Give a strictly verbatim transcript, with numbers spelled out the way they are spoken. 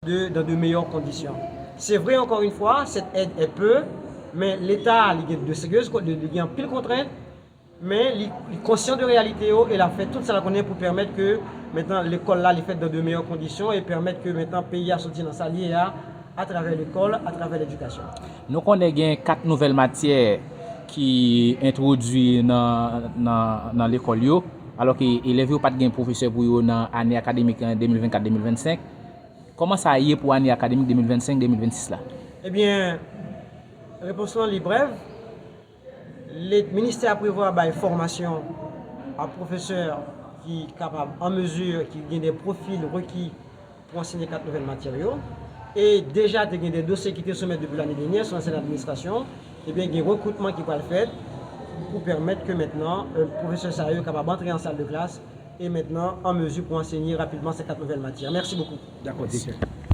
de, dans de meilleures conditions. Se vre, ankò yon fwa, cette aide est peu, men Leta, li gen de serye, li gen anpil kontrent, men li, li konsyan de reyalite yo e l ap fè tout sa l konnen pou pèmèt ke mentnan lekòl la li fèt dans de meilleures conditions e pèmèt ke mentnan peyi a soti nan sa l ye a atravè lekòl, atravè ledikasyon. Nou konnen gen kat nouvèl matyè ki entwodui nan, nan, nan lekòl yo, alò ke elèv yo pa t gen pwofesè pou yo nan ane akademik de mil vennkat de mil vennsenk. Kòman sa ye pou ane akademik de mil vennsenk de mil vennsis la? Ebyen, repons lan li brèv. Ministè a prevwa bay fòmasyon a pwofesè ki kapab an mezi, ki gen de pwofil reki pou ansenye kat nouvèl matyè yo. E deja te gen de dosye ki te soumèt depi lane dènyè sou ansyen administrasyon. Ebyen, gen rekritman ki pral fèt pou pèmèt ke mentnan pwofesè sa yo kapab antre an sal de klas e mentnan an mezi pou ansenye rapidman se kat nouvèl matyè. Mèsi bokou. Dakò, direktè.